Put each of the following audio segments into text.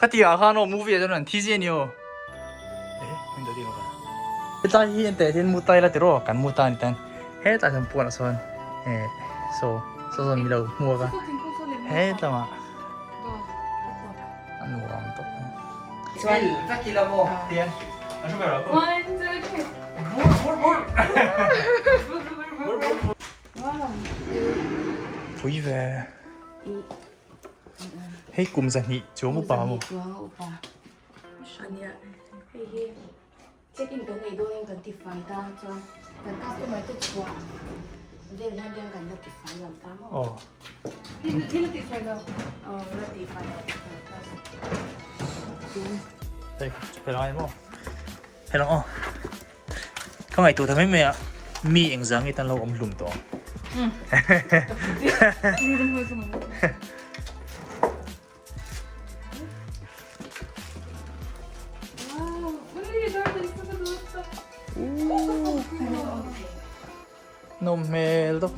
Ka ti ah khan aw movie ah chuan an thi zia ni aw. Hetlai hi en teh hian mu tai la tiraw kan mu ta a ni tan hetlai chuan puan ah sawn eh saw saw sawn milo hmuak a hetlangah a nuam tawp mai. Chuan vek ila maw tian an hre ber ah pawh bur bur bur bur bur bur pui ve. Hei kum 200 chuang upa maw? Chuang upa. Ania hei hi check in kan nei dawn in kan ti fai ta chuan kan customer te chhuah vel hian hian kan la ti fai lo ta maw? Aw. Hi la ti fai lo. Aw la ti fai lo. Hei helai maw? Hello aw. Ka ngaihtuah ta mai mai a, mi engzah nge tan lo awm hlum tawh ang. Nawm hmel dawk.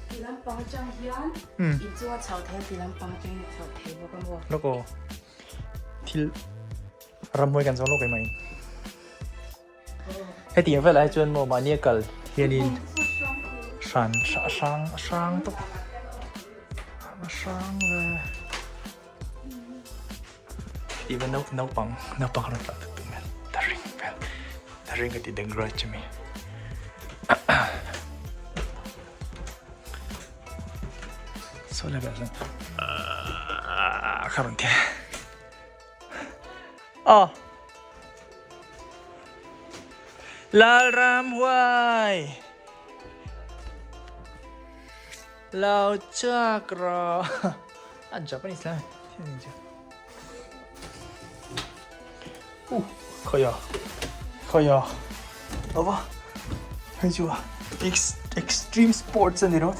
Ti lampang atang hian inchunga chho thei a, ti lampang atangin a chho thei bawk a maw? Lawk aw. Thil ramhuai kan zawng lawk em mai. Hetiang velah hi chuan maw mahni a kal hianin hran hrang hrang tawp a hrang ve even naupang naupang rawn tah tut tut hmel the ring vel the ring a ti the grudge ami Saw lai velah chuan ahh kha rawn ti aw Lalramhuai Lo chak rawh an Japanese lai thil ni chu uh khawi a khawi a ava hei chu extreme sports a ni rawt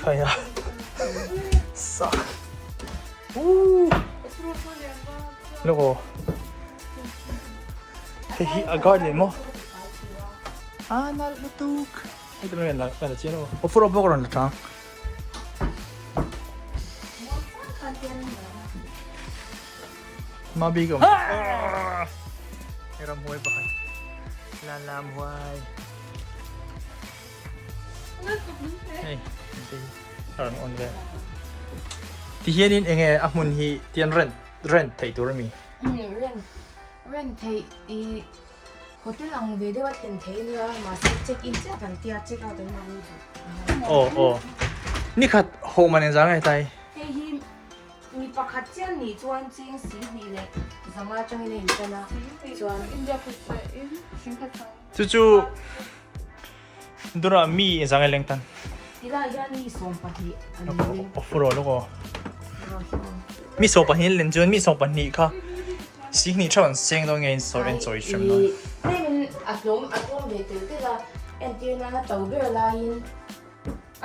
khawi a sa uh lawk aw hei hi a garden maw a nalh lutuk. Hei te mai la la chian aw. Aw fur aw bawk rawn la tang. Ma bik awm. Hei ram huai pakhat. La lam huai. Hei te hi a rawn on vel. Ti hianin enge a hmun hi tian rent rent theih tur ami? Rent rent theih i Hotel ang ve deuh a thlen thei ania mahse check in chiah kan tia check out an mahni duh. Aw aw nikhat ho man engzah nge tlai? Hei hi mi pakhat chiah nih chuan cheng si hnih leh zanga atangin a intan a chuan India pawisa in singkhat sang. Chu chu dura mi engzah nge leng tan? Tilai hian mi 12 an leng. Aw fur aw lawk aw. Mi 12 an len chuan mi 12 kha si hnih theuh an seng dawn nge in sawi en chawi hrem dawn. Tlem a hlawm a tlawm ve tel tel a, entir nan a to ber laiin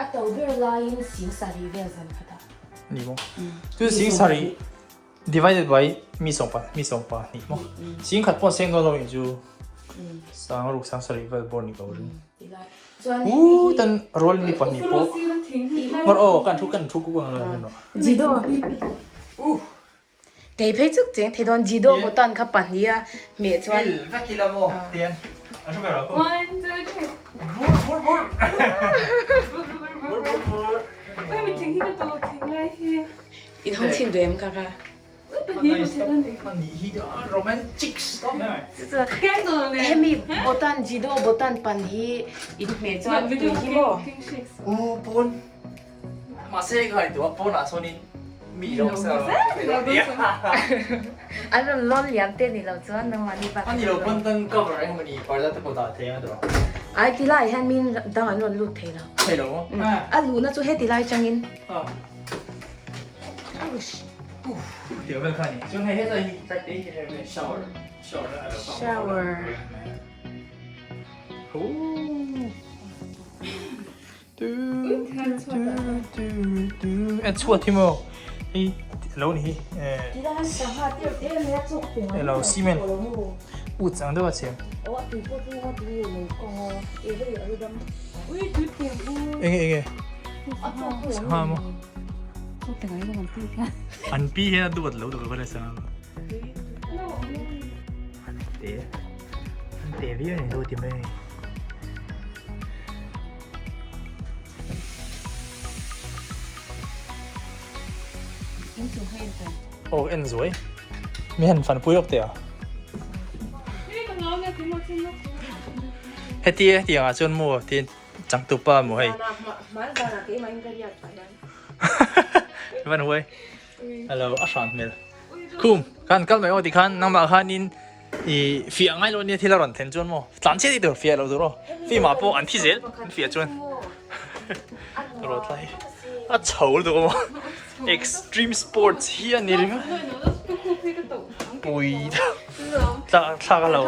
a to ber laiin sing sarih vel zan khat a. Ni maw? Chu sing sarih divided by mi sawmpa mi 12 maw? Sing khat pawh seng dawn lo nih chu sang ruk sang sarih vel bawr ni ko ring. Uu tan rual mi pahnih pawh mar aw kan thu kan thu ku ang lo no. Jido uh kei phei chuk cheng thei dawn jido button kha pahnih a hmeh chuan vek ila maw tian an hre ber a One two three bur bur bur bur bur bur Oi mi thing hi ka to thing lai hi in hawng chhin duh em ka ka Hemi button judo button pan hi in hmeh chuan tui hi maw? An rawn lawn liam te ni lo chuan nangmahni bak Ai ti lai hian min dang an rawn lut thei lo. A luhna chu heti lai changin. Shower. Chhuat hi maw hei lo ni hi elo cement ut ang deuh a chhiam enge enge sangha maw. An pi hian a duat lo tuk a ka hre sang. An te an te viau a ni lo ti mai. Aw en zuai mi han fan pui lawk teh a. Heti hetiang ah chuan maw tin changtupa maw hei. Van huai. Hello a hran hmel. Khum khan kal mai aw tikhan nangmah khanin i fiah ngai lo nia thil a rawn thlen chuan maw tlan chiah tih tur fiah lo tur aw fimah pawh an thi zel an fiah chuan rawt lai a chho lutuk aw extreme sports hi a ni ringawt pui thlak thlak a lo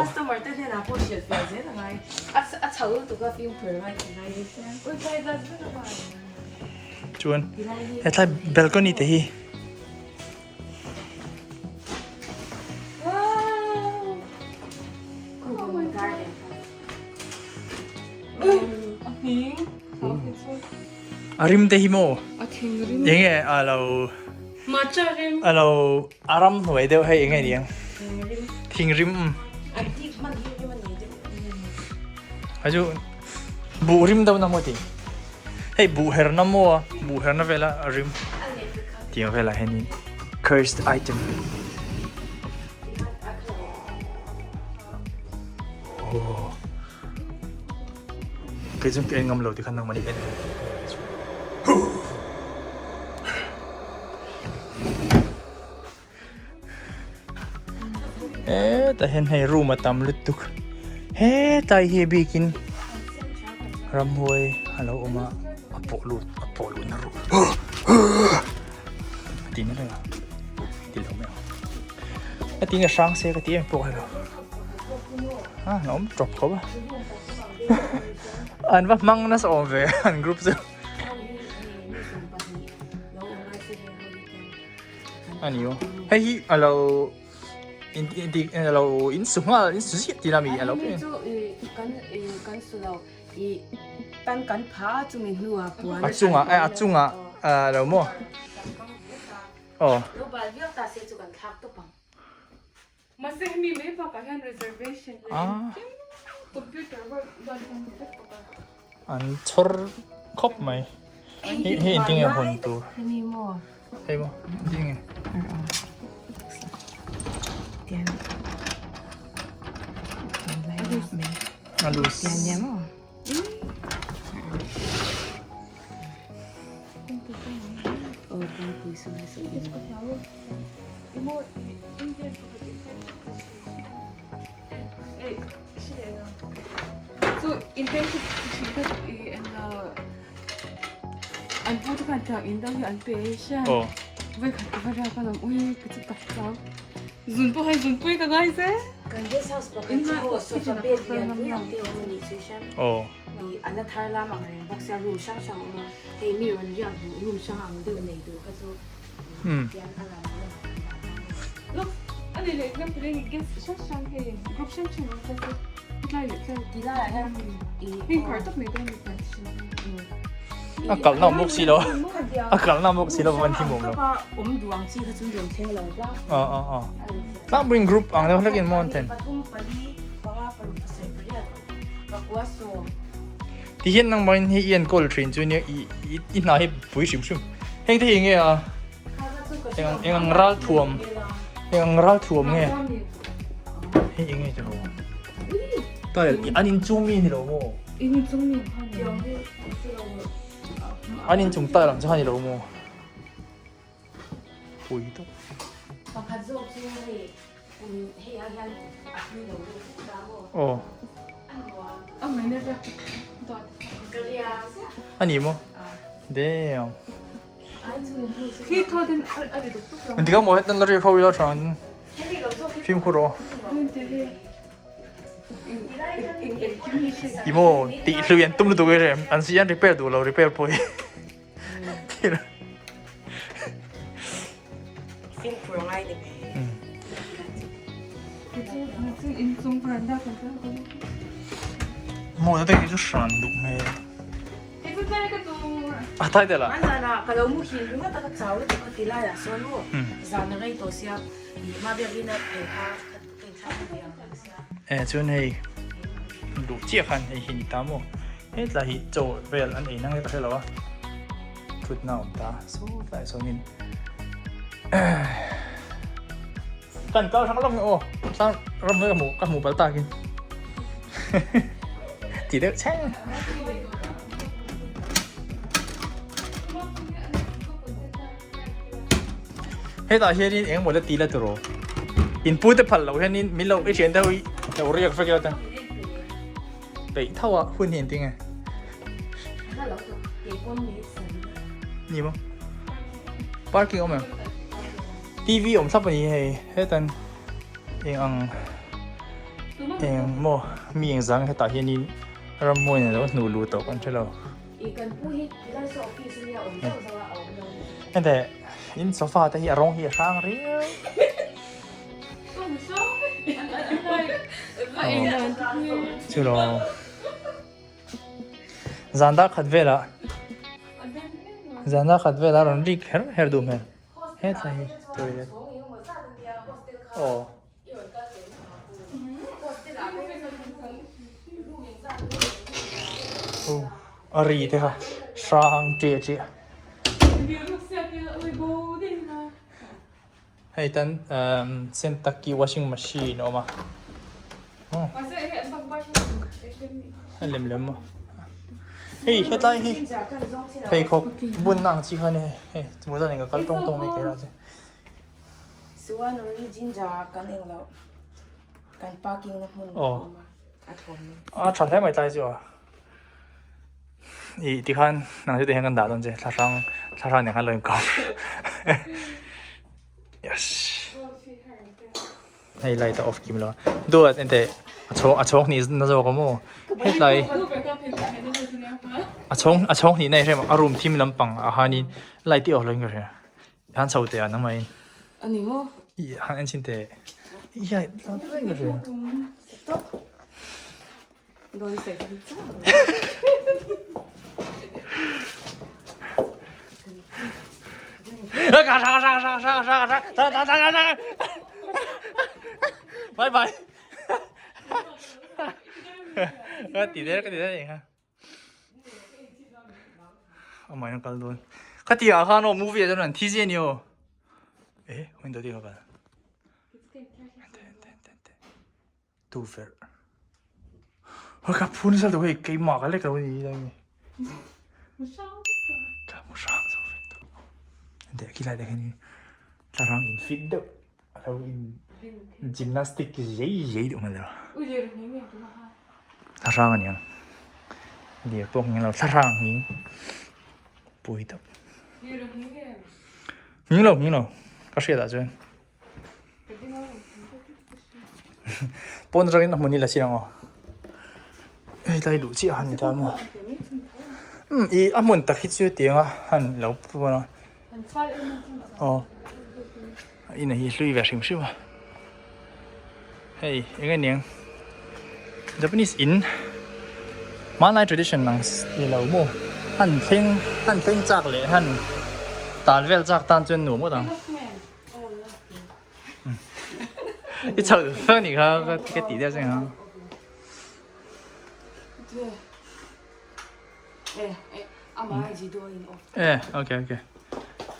chuan hetlai balcony te hi. A rim te hi maw? Enge a lo a lo a ram hnuai deuh hei enge ni ang? Thing rim. Hei chu buh rim deuh na maw ti? Hei buh herna maw a buh herna vela a rim tiang velah hianin cursed item oh kei chuan ka en ngam lo tikhan nangmah ni en Hetah hian hei room a tam lutuk hetlai hi bikin ramhuai a lo awm a a pawh lut a pawh lut na ru a ti na reng a ti lo mai ang a ti nge hrang se ka ti em pawh helo a an awm tawp khawp a an va hmang nasa awm ve an group chu. A ni aw. Hei hi a lo in in a lo in su nghal in su ziah tih na mi a lo Hei chu kan kan su lo i tan kan pha a chumi hnuah puan a chungah a chungah a lo maw aw. Lo bal viau ta se chu kan thlak tawp ang. Mahse hemi mai bakah hian reservation leh engkim computer work ban hian ni vek bawk a. An chhawr khawp mai. Hei hei engtin nge hawn tur? Hemi maw? Hei maw? Engtin nge? Tian. A lus. Tian nia maw? Aw kawngpui saw hei saw in. Kan guest house pakhat chu maw sofa bed lian pui ang te a awm a nih chu Hriam. Ih a la thar lam ang reng bawk sia room hrang hrang a awm a, hei mi rawn riak duh room hrang ang deuh nei duh kha chu. A kalh na awm bawk si lo a kalh na awm bawk si lo van thim awm lo a a a tlangpuiin group ang deuh hlekin maw an then ti hian nangmahin hi i enkawl thin chu nia i i hna hi pui hrim hrim heng te hi enge a eng eng ang ral thuam eng ang ral thuam nge hei enge te ho tile an in chung mi ni lo maw an in chung tile ang chu kha ni lo maw pui tawp pakhat zawk chu hei kum hei ah hian a hlui lo deuh hlek ta maw aw a ni maw damn Engtik ah maw hetan la riak ho ila tha ang fimkhur rawh i maw tih hlui an tum lutuk e rem an si an repair duh lo repair pawh hi fimkhur a ngai ni maw ta te hi chu hran duh hmel. A title ah. An zan ah ka lo muhil ringawt a ka chau lutuk a ti lai ah sawn maw zan a rei tawh sia ih ma biak in a phei kha ka inthlak thei ang ka ti sia. E chuan hei duh chiah khan hei hi ni ta maw hetlai hi chaw vel an ei na nge ka hre lo a thutna a awm ta sawtlai sawnin kan kal hrang lawk nge aw tlang ram ka hmu ka hmu pal takin ti deuh cheng. Hetah hianin eng emaw la ti la turaw in pu te phal loh hianin min lo i thian deuh i lo riak vek ila chuan peih tho a hun hi engtin nge ni maw parking awm em T_V awm thlap a ni hei hetan eng ang eng maw mi eng zang hetah hianin ramhmuai nen lo hnuh luh tawh kan hre lo. Hete in sofa te hi a rawng hi a hrang riau. Chulo zan dar khat velah zan dar khat velah rawn rik her her duh hmel hetlai hi toilet aw. A ri te kha hrang ṭiah ṭiah. Hei tan Sentaki washing machine a awm a. A lem lem maw. Hei hetlai hi pheikhawk bunna ang chi kha a ni hei hei ka kal tawng tawng mai thei a che. Chuan ri ginger kan eng loh kan parking na hmun a awm a a thawm ni. A tha hle mai tlai chu a i tikhan nang chu tihian kan dah dawn che thla hrang thla hrang nen khan lo inkawm yes hei light a off kim lo a duat enteh a chhawng a chhawng hnih na zawk a maw hetlai a chhawng a chhawng hnih na i hre a room thim lampang ah hianin light hi off lo in ka hria. Han chho teh a nangmah in. A ni maw? I han en chhin teh. I ha reng ka hria. Stop. Dawn sek. Ka sa sa sa sa sa sa sa sa sa sa. Bye bye. Ka ti der ka ti der eng ha. Amah in a kal dawn. Khatia ah khan aw movie ah chuan an thi zia a ni aw. Eh window te kha kal. Tu ver. Hoi ka phun sal tu hei keimah ka lek lo a ni lai mi. Ka mu hrang zo vek tawh. Enteh khilai te khian thlarang in fit deuh a lo in gymnastic zei zei deuh hmel lo. Thlarang a ni ang. Lir pawh nghing lo thlarang nghing pui tawp. Nghing lo nghing lo ka hriat ah chuan. Pawn atangin a hmun hi la chiang aw. Hei tlai duh chiah han ni ta maw. Umm ih a hmun tak hi chu tiang a han lo pawn a. Aw a in hi hlui ve hrim hrim a. Hei eng nge niang Japanese in hmanlai tradition ang ni lo maw han thleng han thleng chak leh han tan vel chak tan chuan nuam ngawt ang. I chho fek anih kha ka tih deuh chiang a. E okay okay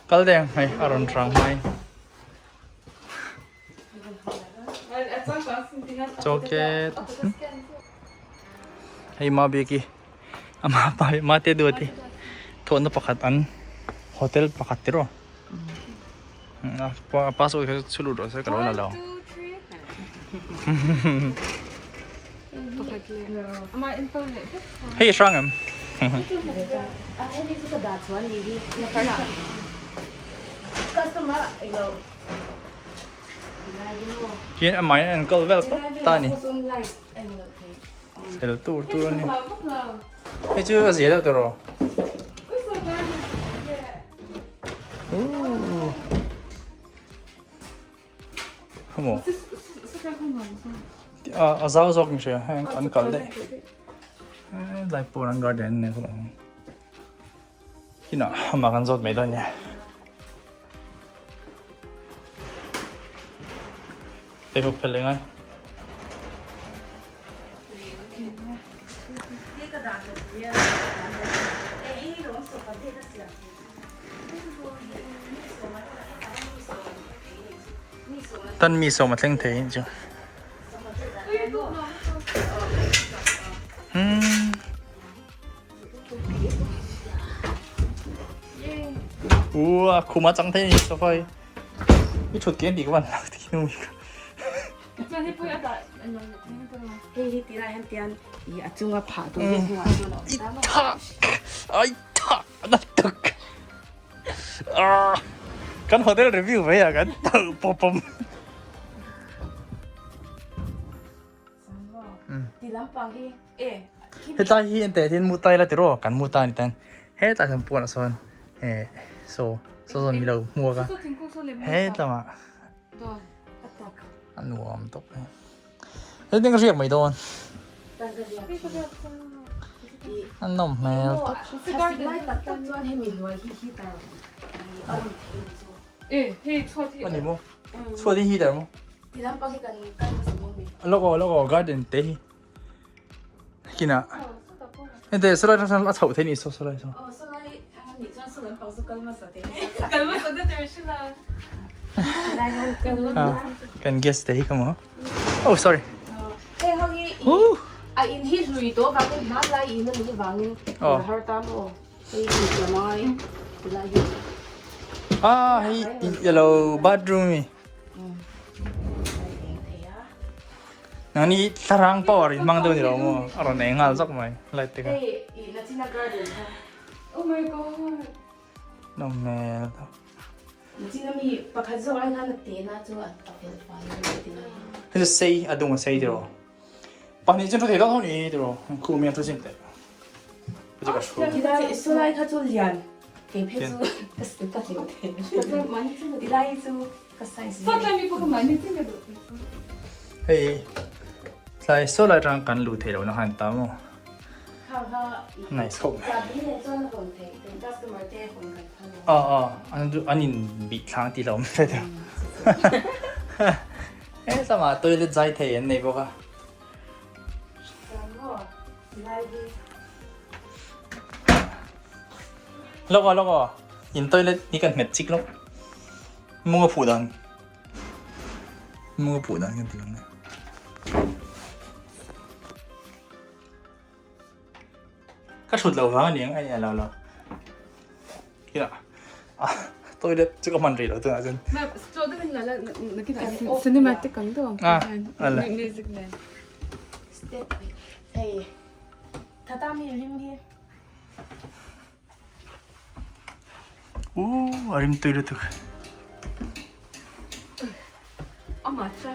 kal deng hei a rawn hrang hmai. Choket hei ma bik hi ama pa hi ma te duat hi thawhna pakhat an hotel pakhat tiraw a password kha chu lut rawh se ka lo la lo hei i hrang em. Hian amah hian an kal vel tawp ta a ni. Fel tur tur a ni. Hei chu a zia deuh tawh rawh. Khawmaw. A zau zawk in hria heng an kal daih. Lai pawh an garden an nei khawp ang. Kinah amah kan zawt mai dawn nia. Pheikhawk phelh leh ngai. Tan mi sawm a thleng thei chu. Hmm. Ua, khuma chang thei ni sofa hi. I thut kian ti ka van lak ti nu mi ka. Hei hi tira hian tian i a chunga phah tur hi hnuah chuan a awm ta maw? Tha! Ai tha! Na tuk! Ah! Kan hotel review mai a kan tauh pawp pawp. Hetlai hi enteh hian mu ta ila tiraw kan mu ta a ni tan hetah hian puanah sawn eh saw saw zawn milo hmuak a hetlamah a nuam tawp mai hetiang ka hriak mai dawn a nawm hmel tawp. A ni maw? Chhuat hi heater maw? Lawk aw lawk aw garden te hi kinah hete sawlai atang a chhoh theih a ni saw sawlai saw. Kan guest te hi ka maw oh sorry. Woo. A in hi hlui tawh vangin hmanlai in a nih vangin har ta maw? Ah hei yellow bathroom mi. Nangni thlarang power in hmang deuh ni lo maw? A rawn eng nghal zawk mai light te kha. Oh my god. Nawm hmel tawp. Hei chu sei a dung a sei tiraw. Pahnih chuan thu thei dawn ho ni tiraw khu mi an thu chin teh. Solai kha chu lian kei phei chu ka hlim thei tilai hi chu ka size Hei tlai solai tang kan luh theih lohna khan ta maw nice khawp mai aw aw an in bih thlang tih lo awm hret a hetlangah toilet zai thei an nei bawk a. Lawk aw lawk aw in toilet hi kan hmet chik lawk mung a phuh dan mung a phuh dan kan ti ang e ka thut loh vang a ni ang a lo lo ah toilet chu ka hman rih lo tunah chuan Cinematic ang deuh ang ah ala music nen Step hei tatami rim hi. Uh, a rim tui lutuk. A matcha.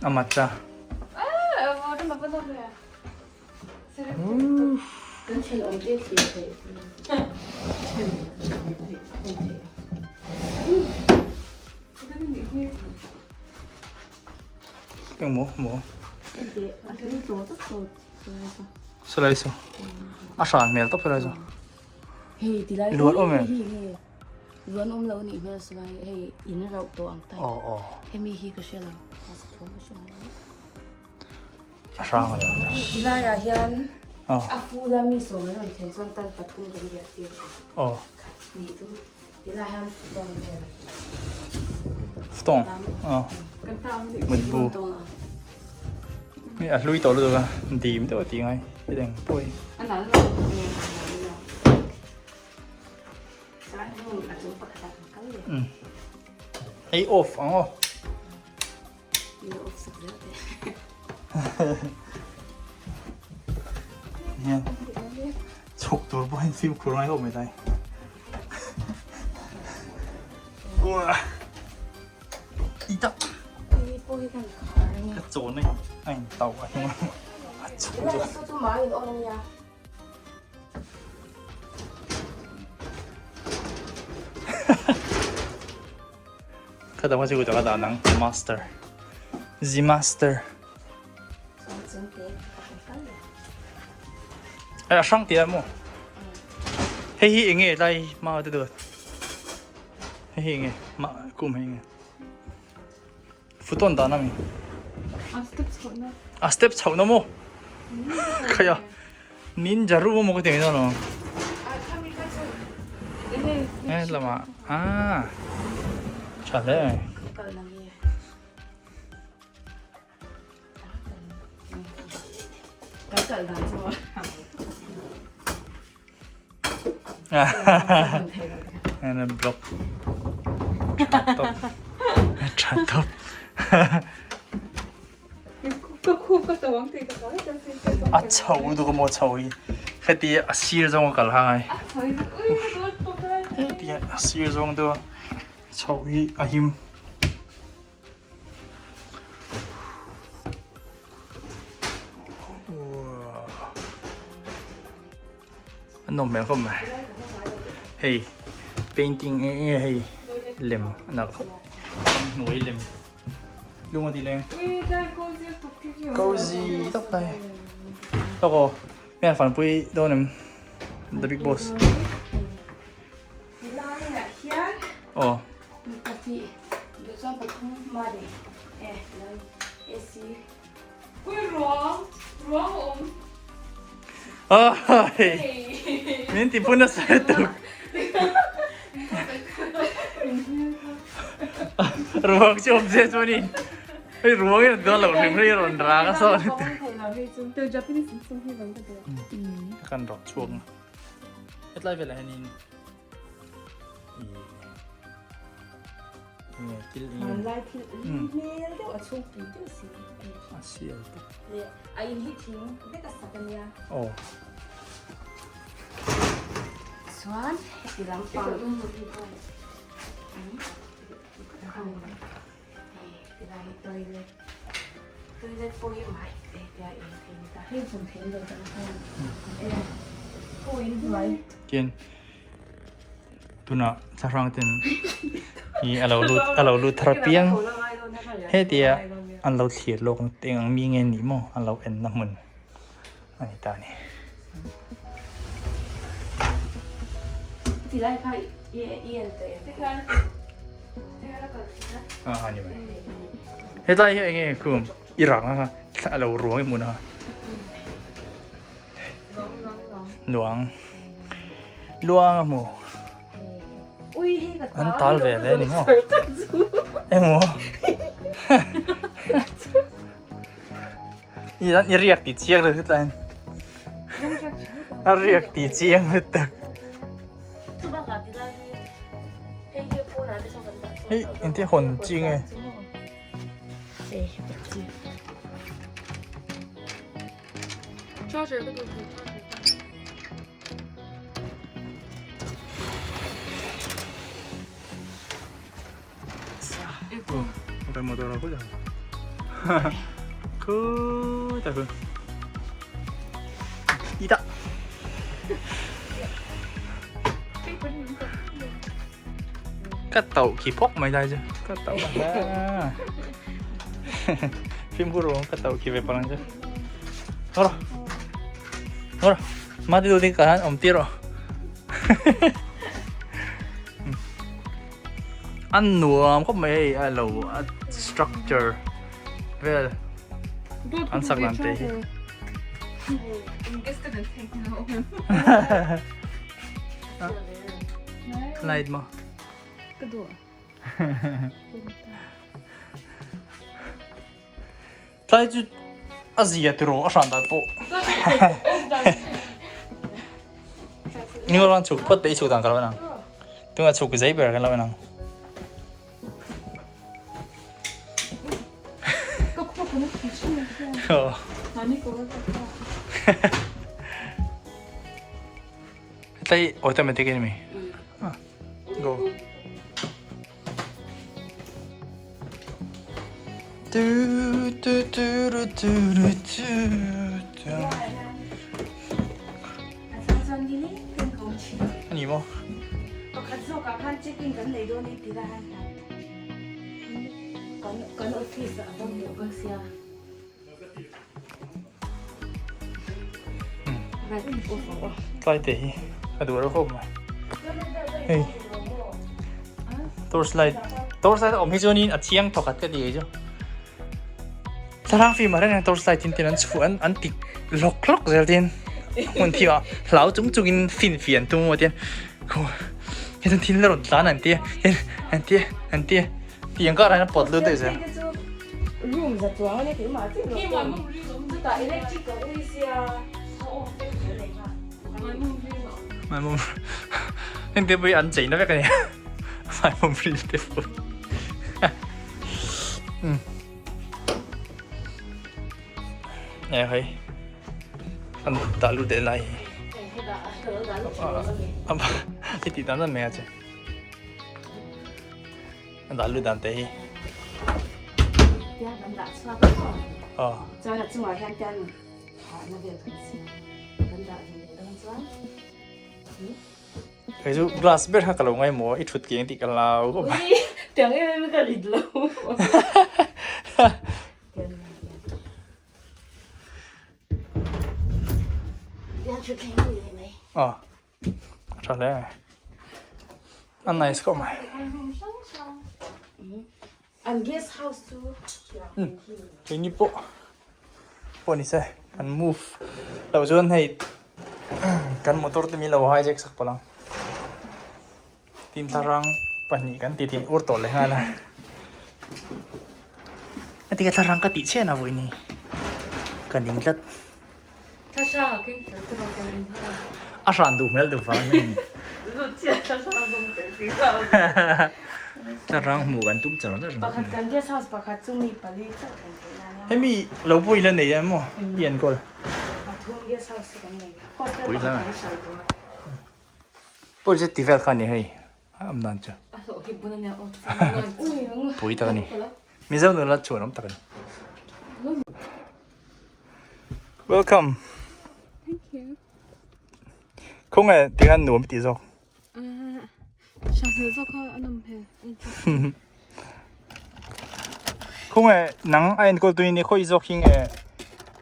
A matcha. Ah, rim a va nawm ve. Kan thenawm te thlir theih. Eng maw maw. Salai saw. A hran hmel tawp salai saw. Hei tilai Luan awm em? Luan awm lo nih hmel salai hei in rauh tawh ang tai. Aw aw. Hemi hi ka hre lo. A thawm ka hre lo. A hrang a lo. Tilai ah hian a full a mi sawm an rawn thlen chuan tan pathum kan riah tir. Aw. Khat hnih chu Tilai hian stone vel. Stone. Aw. Mutbu. A hlui tawh lutuk a dim deuh a tih ngai heti ang pawh hi. Hei off ang aw. Hian chhuk tur pawh hian fimkhur ngai khawp mai tai. Ita. Ka chawn a in tauh a hnung a chhuk chu. Ka dang chu ka dah nang master. The master. Ai a hrang tih a maw? Hei hi enge lai ma te duat. Hei hi enge ma kum hei enge. Futon dan ami. A step chho na. A step chho na mo. Khaya. Ninja room mo ka ti no no. Eh lama ah. Tha hle. And a block. Tha tawp. Tha tawp. A chho duh maw chho hi heti a sir zawng a kal hang ai. Heti a sir zawng deuh a chho hi a him. An nawm hmel khawp mai hei painting eng enge hei lem a nalh khawp hnuai lem lung a ti leng cozy tak mai lawk aw hmel fanpui dawn em the big boss. Aw. Min ti pun nasa lutuk. Ruang chu awm se chuanin hei ruang hi dawn loh hrim hrim rawn rang a sawn lutuk. Kan rawh chhuak na. Hetlai velah hianin ih thil eng Hmanlai thil hmel deuh a chhung tui deuh si a sial tawp leh a in hi thing vek a sak ania aw chuan heti lampang tilai hi toilet toilet pawh hi mai te tia in thei ni ta hei hmun thei lo tan khan e pawh in hnuai Tian tunah thlahrang ten hi a lo lut a lo lut thar apiang hetia an lo thlir lawk eng ang mi nge ni maw an lo en na hmun a ni ta a ni. Tilai kha i i en tawh em? A a ni mai. Hetlai hi enge khum i rang a kha a lo ruang i hmun a. Luang luang a hmu. An tal ve hle ni maw? Emaw. I riak ti chiang lo hlut lai. A riak ti chiang lutuk. Hei engtin hawn chi nge? Charger ka duh charger. Cái motor nó cũng Cứ ta cứ. Đi ta. Ka tauh khi phawk mai lai chu ka tauh a fimkhur rawh ka tauh khi ve palh ang che ngaw rawh ngaw rawh mah te duh ding ka han awm tir rawh a nuam khawp mai hei a lo a structure vel an sak dan te hi. Light maw? Ka duh. Tlai chu a zia tiraw a hran dan pawh. Ni ran chhuk phawt te i chhuk dan ka lo en ang. Tunah chhuk zei ber kan lo en ang. Hetlai automatic a ni mai. Go. Tu tu tu ru tu ru tu tu. A ni maw? Pakhat zawkah khan check-in kan nei dawn e ti la han kan kan office ah a awm tawh bawk sia. Tlai te hi. Ka duh reuh khawp mai. Hei torch light torch light a awm hi chuanin a chiang thawkhat ka ti kei chu. Thlarang fim ah reng reng torch light tin tin an chhuah an an ti hlawk hlawk zel tin hmun thim ah hlau chung chung in fin fian tum maw tian khaw hetan thil la rawn tlan an tia hian an tia an tia tiang kar ah hian a pawt lut daih zel. Room za chuang ania keimah chiah lo pawh chutah electric a ui sia Maimawm heng te pawh hi an cheina vek ania maimawm ril te pawh. Nè hei an dah lut leh lai hi i tih dan dan mai a che an dah lut dan te hi aw chuan a chungah hian te an phahna vel kan siam kan dah ve leh dawn chuan. Hei chu glass ber kha ka lo ngaimawh a i thut keng tih ka lau khawp mai. Ui tiang em em ka rit lo. Aw a tha hle mai a nice khawp mai. An guest house chu Keini pawh pawh ni se kan move loh chuan hei kan motor te min lo hijack sak palh ang tin thlarang pahnih kan ti thin ur tawh leh nghal a heti ka thlarang ka tih chhian a vawiin hi ka ning tlat a hran duh hmel duh vang a ni thlarang hmuh kan tum char char hemi lo pawh i la nei em maw i enkawl pui hle mai pawh chu ti vel kha a ni hei a awm dan chu pui tak a ni Mizo nula chuan awm tak a ni. Welcome. Thank you. Khaw nge ti khan nuam i tih zawk? Hranghmel zawk kha a nawm hmel. Khaw nge nang a enkawl tuin i khawi zawk hi nge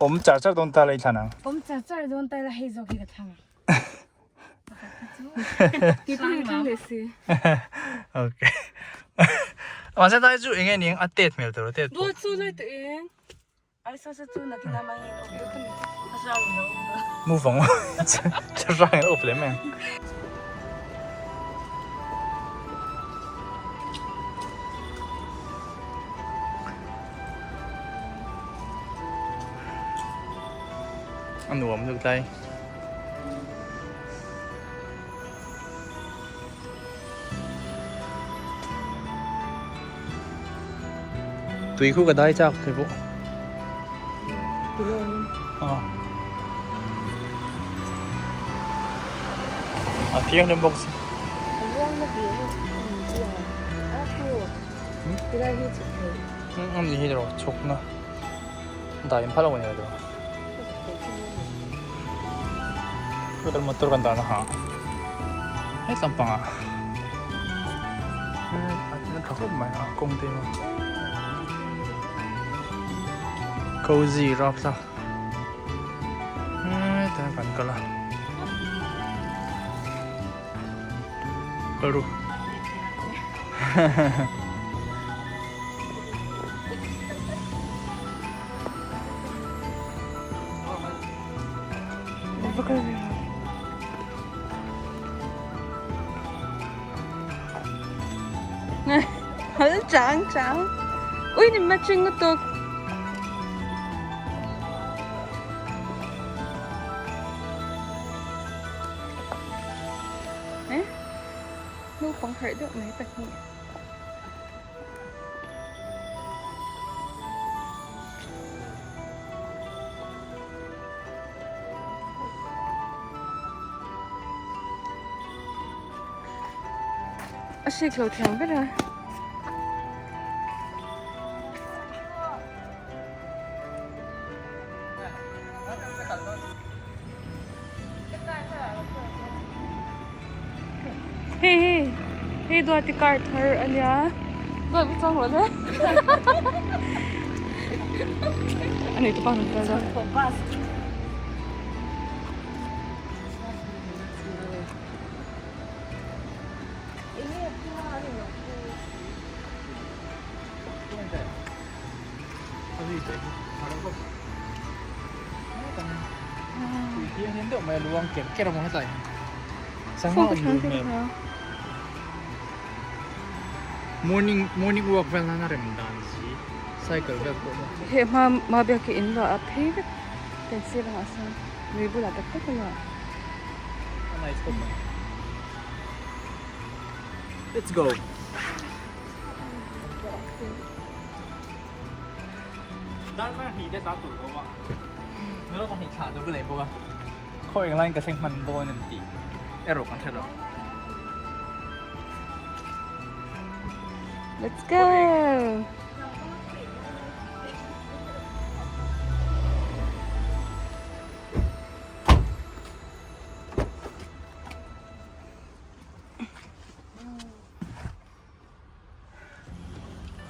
awm char char dawn ta la i thlan ang? Awm char char dawn ta la hei zawk hi ka thlang ang. Okay. Mahse tai chu enge ning a tet hmel tur a tet pawh. Move ang thlarang in a up leh mai ang. A nuam lutuk tlai. Tui khu ka dai chak thei pawh. Aw. A thianghlim bawk si. Ani hi rawh chhukna dai in phal lo ani rawh. Kan motor kan dahna ha hetlam pangah a tha khawp mai a kawng te hi cozy rapthlak hetah kan kal a kal ru Hal chang chang. Ui ni matching lutuk. Eh? Naupang harh deuh mai pahnih. A hrik lo thiam ber a. Hei hei hei duati car thar a nia duat va chuang rawh le a nei tupa rawn kal a. Morning morning walk vel nan a rem dan si cycle vel pawh maw. He hma hma biak hi in luah a phei vek pen sir angah sawn lui bulah tak tak a luah. A nice khawp mai. Let's go. Darkar hnih te ta tur awm a. Nula pahnih thlah tur ka nei bawk a. Khaw eng laiin ka thleng hman dawn em tih erawh kan hre lo. Let's go!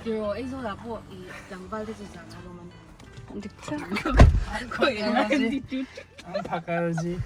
Tiraw Aizawl ah pawh i tlangval te chu zan a lawm an. Dik chiah. An phakar ji.